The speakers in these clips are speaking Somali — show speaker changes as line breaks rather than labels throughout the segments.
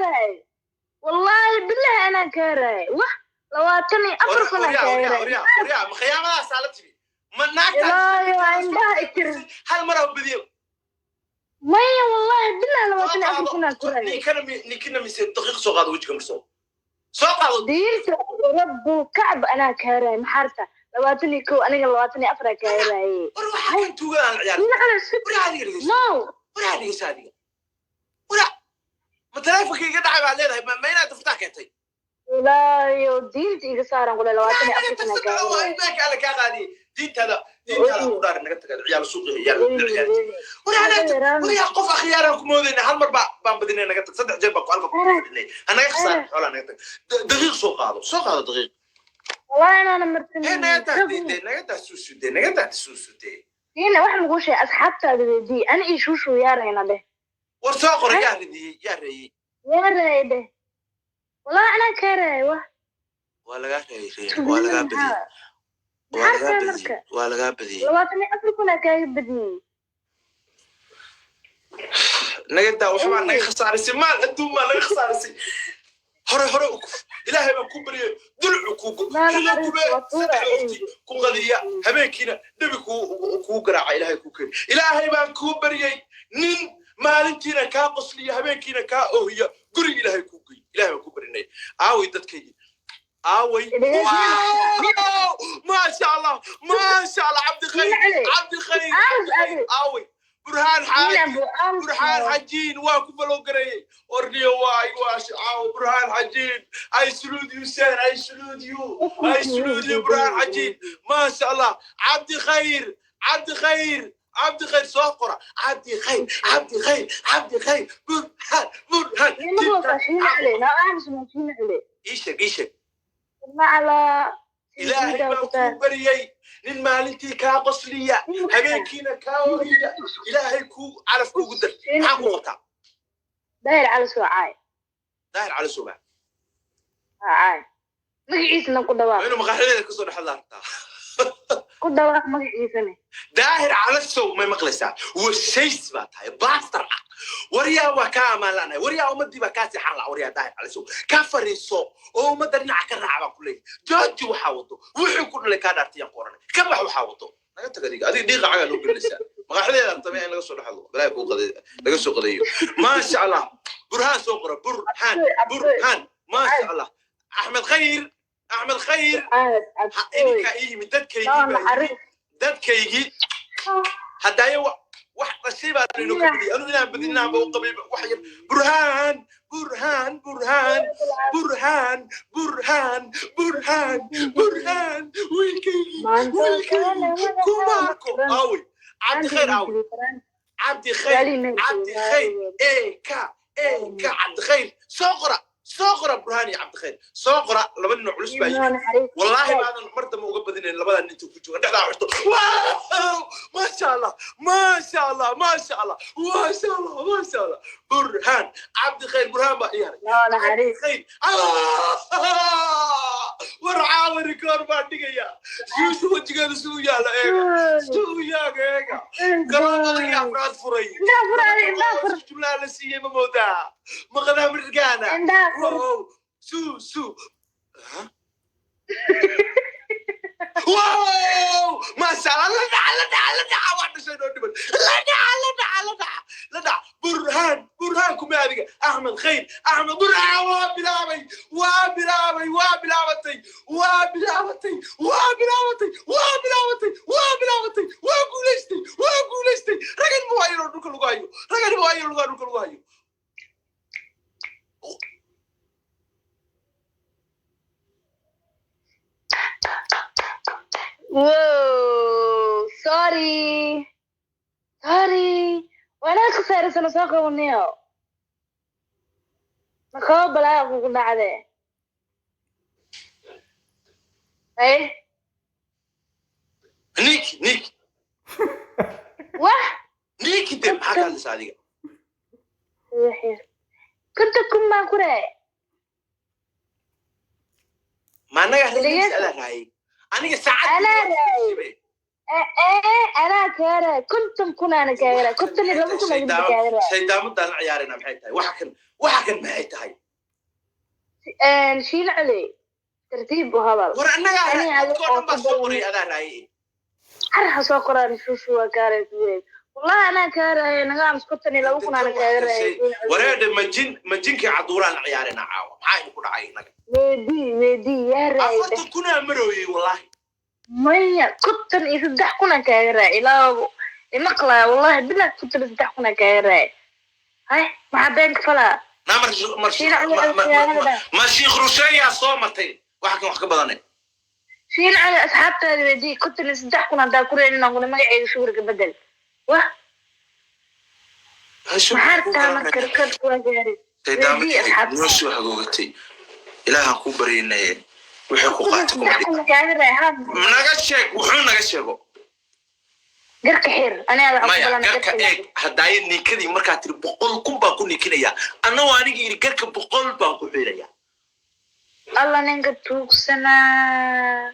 raayay, wallaahi billahi anaa kaa raayay. Wax 24,000 aa
Waryaa,
kaa
waryaa,
raayay.
waryaa, waryaa, ma khiyaamadaas la timi? Ma naagta
Ilaahay, indhaha itir.
hal mar oo badiyo?
Maya, wallahi billahi, 24,000 aa ku raayay.
Ninkana ninkina mise daqiiq soo qaado, wejiga marso, soo qaado.
Diinta rabbul kacb, anaa kaa raayay. Maxaarta 21, aniga 24 aa kaa raayay.
War waxaa kan tuugada aan ciyaar.
Dhinacna si
Waryaa, adiga dhegeyso.
No.
Waryaa, dhegeyso adiga. Waryaa, ma taleefonka iga dhacay baad leedahay? Ma inaad daftaa keentay?
Ilaahayo, diinta iga saaran qule, 24,000 aa kaa raayay.
Imaanka alla kaa qaadiyey. Diintaada, diintaada ku dhaarin, naga taga. Ciyaal suuqi, ciyaal ciyaal. Waryaa, waryaa, qof akhyaaraan ku moodayna. Hal mar baa baan badinay, naga tag. Saddex jeer baan ku halka ku badinay, ha naga khasaarin xoolaa, naga tag. Daqiiq soo qaado, soo qaado daqiiq.
Wallahi inaana martin.
Ee naga daa dee, naga daa suusude, naga daa suusude.
Diina, wax lagu sheegay asxaabtaada weydii, ani iyo shuushu yaarayna dheh.
War soo qoray, yaa ridiyey, yaa reeyey?
Yaaraya dheh, wallahi anaa kaa raayay wax.
Waa lagaa reeyey, reeyey, waa lagaa badiyey, waa lagaa
Maxaa
badiyey.
Marka
Waa lagaa badiyey.
24,000 aa kaaga badiyey.
Naga daa, waxbaa naga khasaarisay, maal adduun baa naga khasaarisay. Hore hore u kuf, Ilaahay baan ku baryay, dulcu kugu
Maal
hilo
xariis
kube
waa tuura.
Saddex waqti ku qadiya, habeenkiina dhabi kuu garaaca. Ilaahay kuu keeni. Ilaahay baan kuu baryay, nin maalintiina kaa qosliya, habeenkiina kaa oohiya, guri Ilaahay kuu gey. Ilaahay baan ku barinay. Aaway dadkaygii? Aaway? Wow! Maasha Allah, maasha Allah, Cabdikhayr, Cabdikhayr, Cabdikhayr, aaway Burhaan Xaaji? Burhaan Xajiin waa ku follow gareeyey. Orniyo, waay, waa shacaawo. Burhaan Xajiin, I salute you, sir. I salute you, I salute you, Burhaan Xajiin. Maasha Allah. Cabdikhayr, Cabdikhayr, Cabdikhayr, soo qora Cabdikhayr, Cabdikhayr, Cabdikhayr, Burhaan, Burhaan. Ii sheeg, ii sheeg. Ilaahay baan kuu baryey, nin maalintii kaa qosliya, habeenkiina kaa oohiya, Ilaahay kuu calaf kuugu dar. Maxaa ku qabtaa?
Daahir Cali soo caay.
Daahir Cali Sugaa?
Caay magaciisana, ku dhawaaq.
Inuu maqaaxideeda kasoo dhexadla rabtaa?
Ku dhawaaq magaciisana.
Daahir Calasow, may maqlaysaa? Washays baa tahay, baastar ah. Waryaa, waa kaa amaan la'nahay. Waryaa, ummadii baa kaa seexan la. Waryaa, Daahir Calasow, ka fariiso oo ummadda dhinaca ka raac baan ku leeyahay. Jooji waxaa wado. Wuxuu ku dhalay kaa dhaartayaan ku oranay, ka bax waxaa wado, naga tag. Adiga, adiga dhiiqa cagaa noo gelinaysaa. Maqaaxideeda rabtame in laga soo dhexadlo, balaa kuu qaday, laga soo qadeeyo. Maasha Allah. Burhaan soo qora, Burhaan, Burhaan. Maasha Allah. Axmed Khayr, Axmed Khayr, ha idinkaa ii yimid, dadkaygii baa yimid, dadkaygii haddaayo wax dhashay baa inoo ka badiyay. Anu inaan badinaanba u qabay wax yar. Burhaan, Burhaan, Burhaan, Burhaan, Burhaan, Burhaan, Burhaan, wiilkaygii, wiilkaygii kumaarko. Aawey Cabdikhayr? Aawey Cabdikhayr? Cabdikhayr e k e k, Cabdikhayr soo qora, soo qora. Burhaan iyo Cabdikhayr soo qora. Laba nin oo culus baa yimid. Wallaahi baadan mar dambe uga badinayn labadaa ninta ku jooga dhexdaa xirto. Wow, maasha Allah, maasha Allah, maasha Allah, maasha Allah, maasha Allah. Burhaan, Cabdikhayr, Burhaan baa ii haray. Cabdikhayr, war caawa rikoor baan dhigaya. Suusu wejigeedu siduu yaala eega, siduu yaaga eega. Garoon afraad furay, jumlaha la siiyey ma moodaa maqadaa mirgaana? Wow, su su, wow, maasha Allah. La dhaca, la dhaca, la dhaca. Waa dhashay noo dhiman. La dhaca, la dhaca, la dhaca, la dhaca. Burhaan, Burhaan kuma adiga. Axmed Khayr, Axmed, Burhaan waa bilaabay, waa bilaabay, waa bilaabatay, waa bilaabatay, waa bilaabatay, waa bilaabatay, waa bilaabatay, waa guulaystay, waa guulaystay. Ragan ma waayo dhulka lagu hayo, ragan ma waayo lugaa dhulka lagu hayo.
Whoa, sorry. Sorry. Waana khasaaraysan, soo qabanayo. Maqabo balaa kugu dhacde. Ay,
Niki, niki.
Wax.
Niki de, maxaa ka hadlaysaa adiga?
50,000 baan ku raay.
Ma annaga reerkiisa adaa raayay? Aniga saacad
Anaa raayay. Anaa kaara 50,000 ana kaara 52,000 ana kaara.
Shaydaamadaan la ciyaarayna maxay tahay? Waxa kan, waxa kan maxay tahay?
Shiin Cali, tartiib u hadal.
War annagaa
Ani
dadkoo dhan baa soo qoray, adaa raayay.
Carha soo qoraan, Shushu waa kaaraysa. Wallahi anaa kaaraya, naga ams, 52,000 ana kaaraya.
Wareedhe, majin majinkii caduuraan la ciyaarayna caawa. Maxaa idinku dhacay innaga?
Weydii, weydii yaa raayay.
40,000 aa marooyey wallahi.
Maya, 53,000 aan kaaga raacay. Ilaa imaqlaya, wallahi bilaa, 53,000 aan kaaga raacay. Hay, maxaa beenka falaa?
Naa mar mar.
Shiin Cali khiyaanada.
Ma Shiikh Rusheeyaa soo martay? Waxa kan wax ka badanay.
Shiin Cali, asxaabtaada weydii, 53,000 haddaa ku reelin kuna magacayga shuhurka bedel. Wah, maxaa rabtaa marka rikoodhka waa gaaray. Weydii asxaabta.
Noo soo hagoogatay, Ilaahaan kuu baryanaye, wuxuu ku qaatay kuma
53,000
dhig.
Kaaga raacay ha.
Naga sheeg wuxuu naga sheego.
Garka xir, aniga waxaan ku
Maya
balana
garka
garka.
Eeg, hadaaye ninkadii markaa tiri 100,000 baan ku ninkinaya, anna waa aniga yidhi garka 100 baan ku xiraya.
Alla, ninka tuugsanaa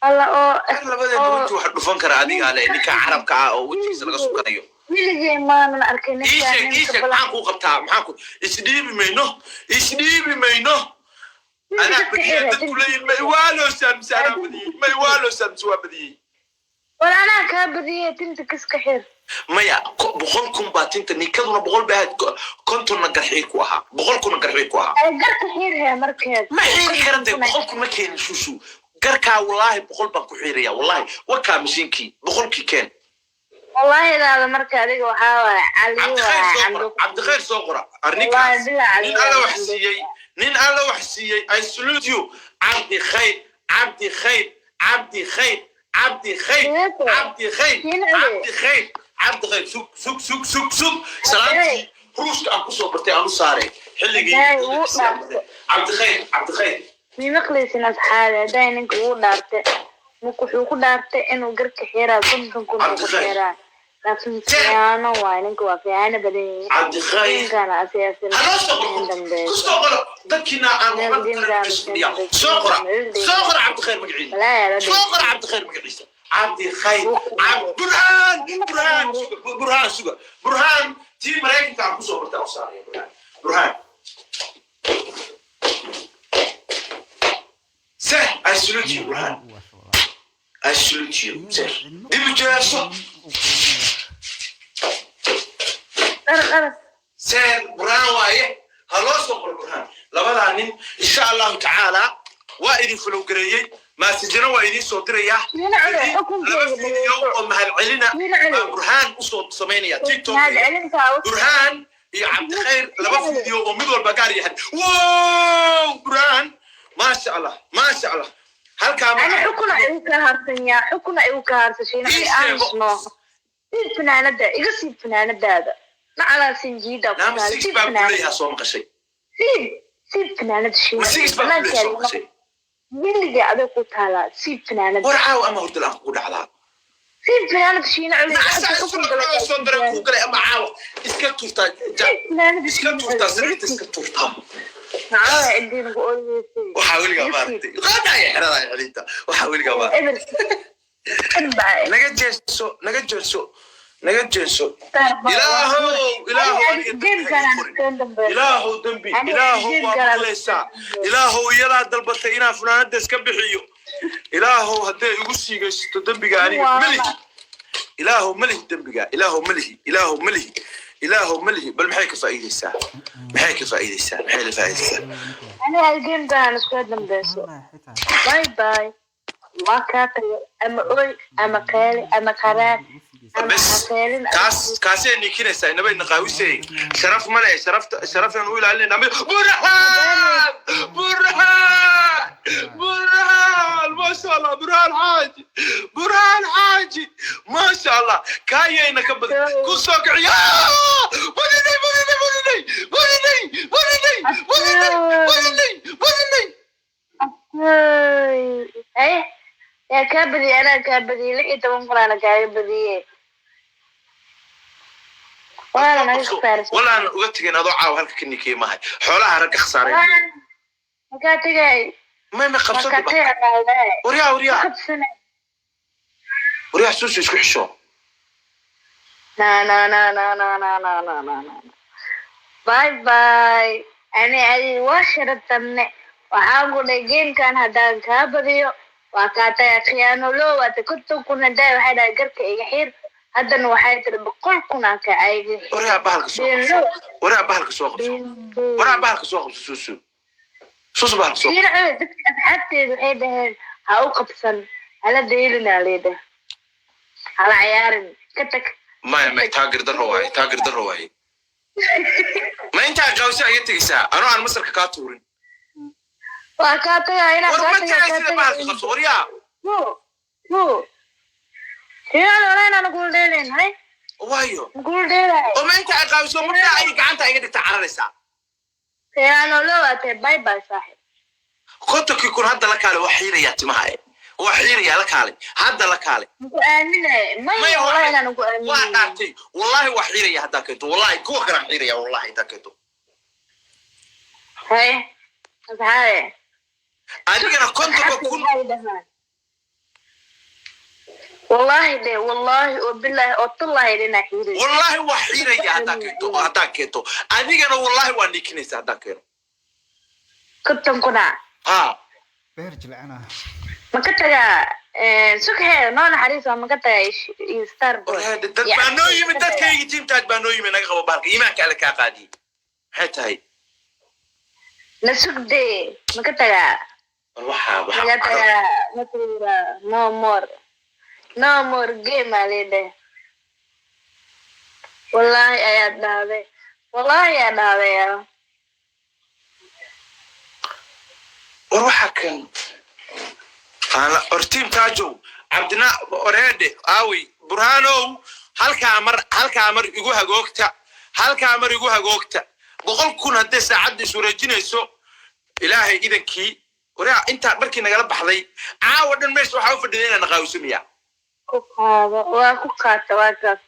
alla oo
Labadeena
oo
weji waxa dhufan kara adigaa le, ninka carabka ah oo wejigiisa laga sukanayo.
Weligay maanan arkay
Ii
ninka
sheeg, ii
ninka
sheeg.
balan.
Maxaan kuu qabtaa? Maxaan ku isdhiibi mayno, isdhiibi mayno. Anaa badiyey, dadku leeyihin may waaloosaan mise anaa badiyey? May waaloosaan mise waa badiyey?
War anaa kaa badiyey, tinta kiska xir.
Maya, 100,000 baa tinta ninkaduna 100 bay ahayd, 50-na garxiir ku ahaa, 100,000-na garxiir ku ahaa.
Ay, garka xir hee markeed.
Ma xiiri kara dee, 100,000 ma keenin Shushu garkaa. Wallaahi 100 baan ku xiiraya, wallaahi wakaa mashiinkii 100-kii keen.
Wallaahi daada marka adiga waxaa waaye Cali
Cabdikhayr
waa
soo qora, Cabdikhayr soo qora arninkaas.
Wallaahi bilaa Cali
Nin Alla
waa
wax siiyey, nin Alla wax siiyey. I salute you, Cabdi Khayr, Cabdi Khayr, Cabdi Khayr, Cabdi Khayr, Cabdi Khayr, Cabdi Khayr, Cabdi Khayr. Sug, sug, sug, sug, sug. Salaantii Ruushka aan kusoo bartay aan u saaray xilligii.
Hadday wuu dhaartay.
Cabdi Khayr, Cabdi Khayr.
Mimaqlaysin asxaabi, hadday ninka ugu dhaartay muk wuxuu ku dhaartay inuu garka xiraa 50,000 uu ku
Cabdikhayr.
xiraa, laakiin khiyaano waay, ninka waa khiyaano badan yihiin.
Cabdi Khayr.
Ninkana asiyaasina
Haloo soo
in
qoro.
dambeeyo.
Ku soo qoro dadkiina aan soo qora, soo qora Cabdikhayr magaciisa.
Walaahi
Soo qora Cabdikhayr magaciisa, Cabdi Khayr, Burhaan, Burhaan suga, Burhaan suga, Burhaan tii Maraykanka aan kusoo bartay aan u saaraya Burhaan, Burhaan sir, I salute you, Burhaan, I salute you, sir. Dib u jeeso.
Dhar dhar.
Sir Burhaan waaye, ha loo soo qoro Burhaan. Labadaa nin insha Allahu tacaala waa idin falowgareeyey, maasijana waa idiin soo dirayaa.
Shiina Cali,
Laba
xukunkeyga
video oo mahadcelina
Shiina Cali.
baan Burhaan usoo samaynaya TikTok.
Mahadcelintaa.
Burhaan iyo Cabdikhayr laba video oo mid walba gaar yahay. Wow, Burhaan, maasha Allah, maasha Allah, halkaa
Ani xukuna igu ka harsan yaa, xukuna igu ka harsan, Shiina
Ii
Cali.
sheego.
Aamusno, siib funaanada, iga siib funaanadaada, macalaa sinjiida ku
Naama
taal.
six
Siib
baa
funaanada.
kuleeyaha soo maqashay.
Siib, siib funaanada, Shiina
Ma six baa kuleeyaha soo maqashay?
Weliga adag ku taalaa, siib funaanada.
War caawa ama hurdal aan kugu dhacdaa.
Siib funaanada, Shiina Cali.
Nacasa soo dara kuu galay ama caawa iska tuurtaa
Siib funaanada.
iska tuurtaa, sariirta iska tuurtaa.
Macalaa cidiin ku ooyeysay.
Waxaa weligaa maaragtay qaadaya xerada celinta, waxaa weligaa maaragtay.
Eber erbaa.
Naga jeeso, naga jeeso, naga jeeso. Ilaahow, Ilaahow, aniga dembi ha ii qorin. Ilaahow dembi, Ilaahow waa maqlaysaa, Ilaahow iyadaa dalbatay inaan funaanada iska bixiyo. Ilaahow hadday igu siigaysato dembiga aniga melihi, Ilaahow melihi dembiga, Ilaahow melihi, Ilaahow melihi, Ilaahow melihi. Bal maxay ka faa'iidaysaa? Maxay ka faa'iidaysaa? Maxay la faa'iidaysaa?
Aniga gamekan isku dambeyso. Bye bye, waa kaa tagay, ama oy ama qeeli ama qaraar ama
Bes.
haqeelin.
Kaas kaasay nikinaysaa, inabay naqaawisay, sharaf male, sharafta sharaftan u ilaalinayna. Burhaan, Burhaan, Burhaan, maasha Allah, Burhaan Xaaji, Burhaan Xaaji, maasha Allah, kaayayna ka badan ku soo kiciya. Badinay, badinay, badinay, badinay, badinay, badinay, badinay, badinay.
Eh, yaa kaa badiyey? Anaa kaa badiyey, 16,000 ana kaaga badiyey, waana naga khasaarsan.
Walaan uga tegeen adoo caawa halka ka ninkiyey maahay, xoolaha ragga khasaaray.
Makaa tegay.
May ma
Makaa
qabsado.
tegay.
Waryaa, waryaa.
Qabsana.
Waryaa Suusu, isku xisho.
Na na na na na na na na na na, bye bye. Ani adi waa sharatanne. Waxaan ku dhahay, gamekan haddaan kaa badiyo waa kaa tagaa. Khiyaano loo waata. 50,000 hadaa waxay dhahay garka iga xir. Haddana waxay tiri 100,000 aa ka iga xir.
Waryaa, bahalka soo qabso. Waryaa, bahalka soo qabso. Waryaa, bahalka soo qabso. Suusu, Suusu, bahalka soo qabso.
Dhinaca dadka asxaabteedu waxay dhaheen ha u qabsan, hala deelinaa leedahay, hala ciyaarin, ka tag.
Maya, maya, taagir daro waaye, taagir daro waaye. Ma intaa qaawsa iga tegaysaa anoo aan masarka kaa tuurin?
Waa kaa tagaa inaa
War
kaa
ma
tagaa kaa
tegay sida bahalka
tagaa.
qabso, waryaa.
Wo wo Siyaal wala inaan kula dheelayn hay.
Waayo.
Kula dheelayo.
Oo ma intaa qaawiso markaa ay gacanta iga dhigta cararaysaa?
Khiyaano loo waatay. Bye bye, saaxib.
50-kii kun hadda la kaalay. Waa xiirayaa timaha e, waa xiirayaa. La kaalay hadda, la kaalay.
Maku aaminay.
Maya.
Maya, wallahi inaan ku
Waa
aaminay.
dhaartay, wallahi waa xiiraya haddaa keento. Wallahi kuwa kala xiiraya, wallahi haddaa keento.
Hay asxaabe.
Adigana 50-ka kun.
Wallahi de, wallahi oo billahi oo tallahi dhinaa xiiray.
Wallahi waa xiiraya haddaa keento. Oo haddaa keento adigana wallahi waa niikinaysa haddaa keeno.
50 kuna.
Ha.
Beer jilcana.
Ma ka tagaa? Sughe, noo naxariis, waa ma ka tagaa iyo star boy.
Warheede, dad baa noo yimid, dadkaygi tiimtaaj baa noo yimid. Naga qabo baalka, iimaanka alle kaa qaadiyey. Maxay tahay?
La sugde, ma ka tagaa?
War waxaa
Maga
waxaa
tagaa, ma tagaa? No more, no more game aa leedahay. Wallahi ayaad dhahday, wallahi ayaa dhahday yaa.
War waxaa kan war tiimtaajow, Cabdina oreedhe, aawey Burhaanow? Halkaa mar, halkaa mar igu hagoogta, halkaa mar igu hagoogta. 100,000 hadday saacadda is wareejinayso, Ilaahay idankii. Waraa intaa dharkii nagala baxday caawa dhan meesha waxaa u fadhida inaan naqaawisamiyaa.
Ku qaado, waa ku qaata, waa kaas.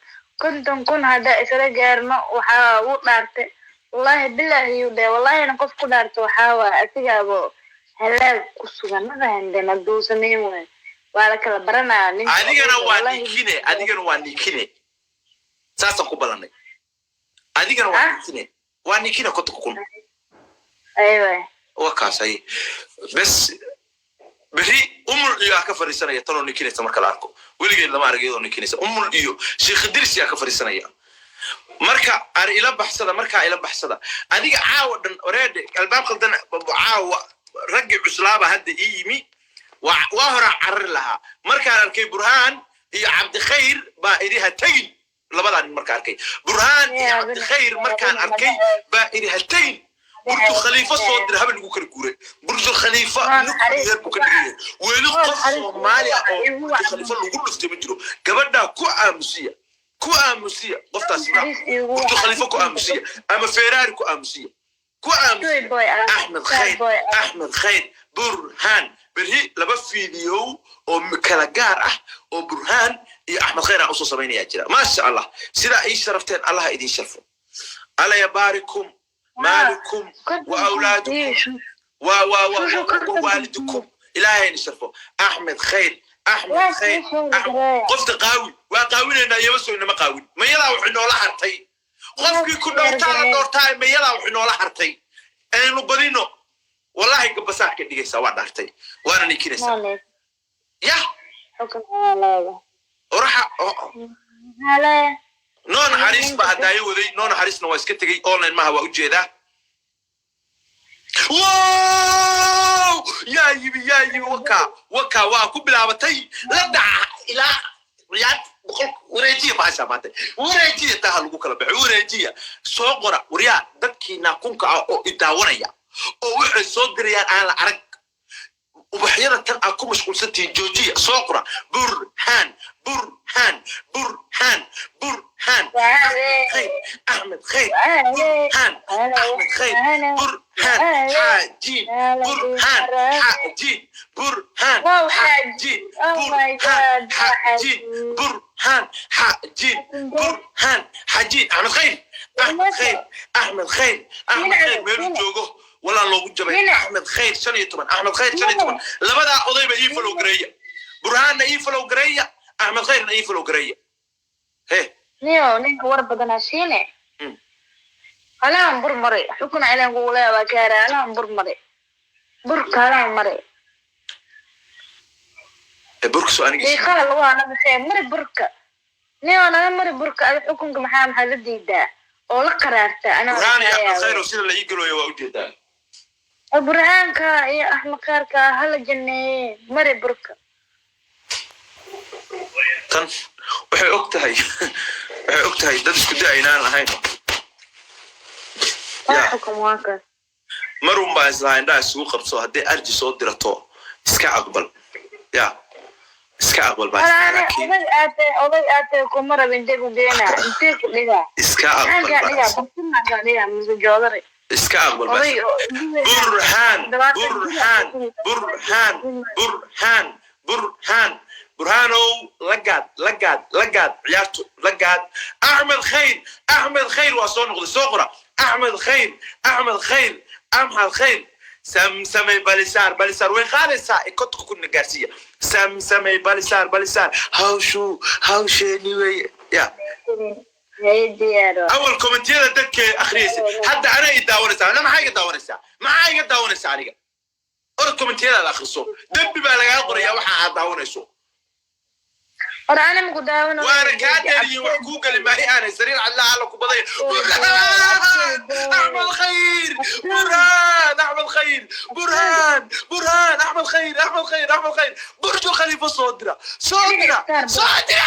50,000 haddaa isla gaarno, waxaa u dhaartay, wallahi bilahi yuu dhahay, wallahina qof ku dhaarto waxaa waa asigaabo halaag ku sugan. Ma fahanteen? Hadduu samayn waayo waa la kala baranaya ninka.
Adigana waa
Wallahi.
niikine, adigana waa niikine, saasaan ku ballanay. Adigana waa
Ah?
niikine, waa niikine 50-ka kun.
Aywa.
Waa kaas. Ay bes, berri Umul iyo aa ka fadhiisanaya tanoo nikinaysa. Marka la arko weligeed lama arag iyadoo nikinaysa. Umul iyo Sheekh Dirsi aa ka fadhiisanaya. Marka ar ila baxsada, markaa ila baxsada. Adiga caawa dhan oreedhe albaab khaldan. Caawa raggii cuslaaba hadda ii yimi. Waa horaa carari lahaa markaan arkay Burhaan iyo Cabdikhayr baa idhi ha tegin. Labadaa nin markaan arkay, Burhaan iyo Cabdikhayr markaan arkay baa idhi ha tegin. Burju Khaliifo soo dira haben lagu kala guuray. Burju Khaliifa nuclear buu ka dhigaya. Weli qof Soomaali ah oo Burju Khaliifo lagu dhuftay ma jiro. Gabadhaa ku aamusiya, ku aamusiya qoftaas. Burju Khaliifo ku aamusiya ama Ferrari ku aamusiya, ku aamusiya. Axmed Khayr, Axmed Khayr, Burhaan, berri laba fiidiyow oo kala gaar ah oo Burhaan iyo Axmed Khayr aan usoo samaynayaa jira. Maasha Allah, sidaa ii sharafteen Allaha idin sharfo. Alla yabaarikum maalikum wa awlaadukum wa wa wa wa waalidukum. Ilaahay idin sharfo. Axmed Khayr, Axmed Khayr, qofta qaawi waa qaawinaynaa. Iyaba soo inama qaawin. Mayadaa wax inoola hartay? Qofkii ku dhowrtaa la doortaa. Mayadaa wax inoola hartay? Aynu badino. Wallahi gabasaar ka dhigaysaa. Waa dhaartay, waana nikinaysaa yah oraxa. Noo naxariis baa hadaayo waday. Noo naxariisna waa iska tegey, online maha, waa ujeedaa. Wow, yaa yimi, yaa yimi! Waka waka, waa ku bilaabatay. La dhaca ilaa ciyaar 100. Wareejiya bahasha maanta, wareejiya taha lagu kala baxo, wareejiya. Soo qora waryaa, dadkiina kunka ah oo idaawanaya oo waxay soo dirayaan aan la arag. Ubaxyada tan aad ku mashquulsantihiin joojiya. Soo qora Burhaan, Burhaan, Burhaan, Burhaan, Axmed Khayr, Axmed Khayr, Burhaan, Axmed Khayr, Burhaan, Xaajiin, Burhaan, Xaajiin, Burhaan, Xaajiin, Burhaan, Xaajiin, Burhaan, Xaajiin, Burhaan, Xaajiin, Axmed Khayr, Axmed Khayr, Axmed Khayr, Axmed Khayr meeluu joogo walaa loogu jabay. Axmed Khayr 15, Axmed Khayr 15. Labadaa odayba ii follow gareeya, Burhaanna ii follow gareeya. Axmed Khayrna ii follow gareeya he.
Niyo ninka war badanaa siine. Halaan bur maray, xukun cilaan kugu leeya waa gaara. Halaan bur maray, burka halaan maray.
Ee burkiso aniga.
Diiqada lagu anaga mari burka, niyo naga mari burka. Ada xukunka maxaa la diidaa oo la qaraartaa anaa?
Burhaan iyo Axmed Khayr oo sida la ii galoyo waa ujeedaa.
Burhaanka iyo Axmed Khayrka hala janeeye, mari burka.
Tan waxay og tahay, waxay og tahay dad isku da aynaan ahayn.
Waa
Ya.
Xukun waa kaas.
Marun baa islaa indhaha isugu qabso, haddii arji soo dirato iska aqbal, ya iska aqbal baa islaa,
Walaale,
laakiin
oday aatay, oday aatay, kuma rab. Intee ku geenaa? Intee ku dhigaa?
Iska
maxaan
aqbal
kaa
baa
dhigaa? Bartimaan kaa dhigaa mise joodari?
Iska aqbal baa
Oday
islaa.
oo
Burhaan, Burhaan, Burhaan, Burhaan, Burhaan, Burhaanow, la gaad, la gaad, la gaad ciyaartu, la gaad. Axmed Khayr, Axmed Khayr waa soo noqday. Soo qora Axmed Khayr, Axmed Khayr, Axmed Khayr. Samsamay balisaar, balisaar way qaadaysaa 50,000 na gaarsiiya. Samsamay balisaar, balisaar, hawshu hawsheeni weeye ya.
Hay, diyaaro.
Awal commentiyada dadka akhriyaysa, hadda ana i daawanaysaa. Ana maxaa iga daawanaysaa? Maxaa iga daawanaysaa aniga? Orod commentiyadaad akhriso, dembi baa lagaa qorayaa waxa aad daawanayso.
Hore ana maku daawan.
Waana kaa dheeriyin, wax kuu geli maayo. Aanay sariir cadla alla ku baday. Burhaan, Axmed Khayr, Burhaan, Axmed Khayr, Burhaan, Burhaan, Axmed Khayr, Axmed Khayr, Axmed Khayr, Burju Khalifa, soo dira, soo dira, soo dira,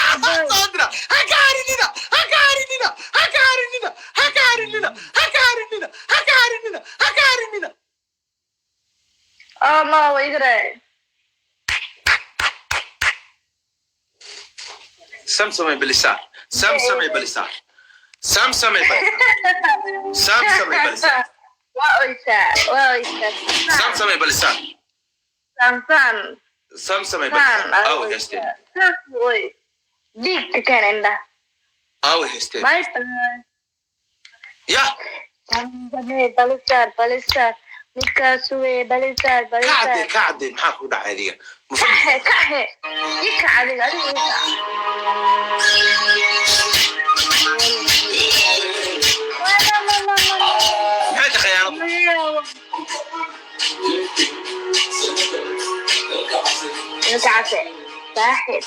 soo dira. Ha ka harinina, ha ka harinina, ha ka harinina, ha ka harinina, ha ka harinina, ha ka harinina, ha ka harinina.
Oh ma wa igra.
Samsamay balisaar, samsamay balisaar, samsamay balisaar, samsamay balisaar.
Waa oysaa, waa oysaa.
Samsamay balisaar.
Samsam.
Samsamay
Sam.
Balisaar, aaway haysteen?
Saas oy, dhiigta keen indhaha.
Aaway haysteen?
Bye bye.
Ya.
Samsamay balisaar, balisaar, midkaasu wey balisaar.
Ka cadde.
Balisaar.
Ka cadde, maxaa ku dhacay adiga?
Kaxe, kaxe, ika adiga, adiga ika.
Maxay tahay khiyaanadu?
Ilkacase saaxib.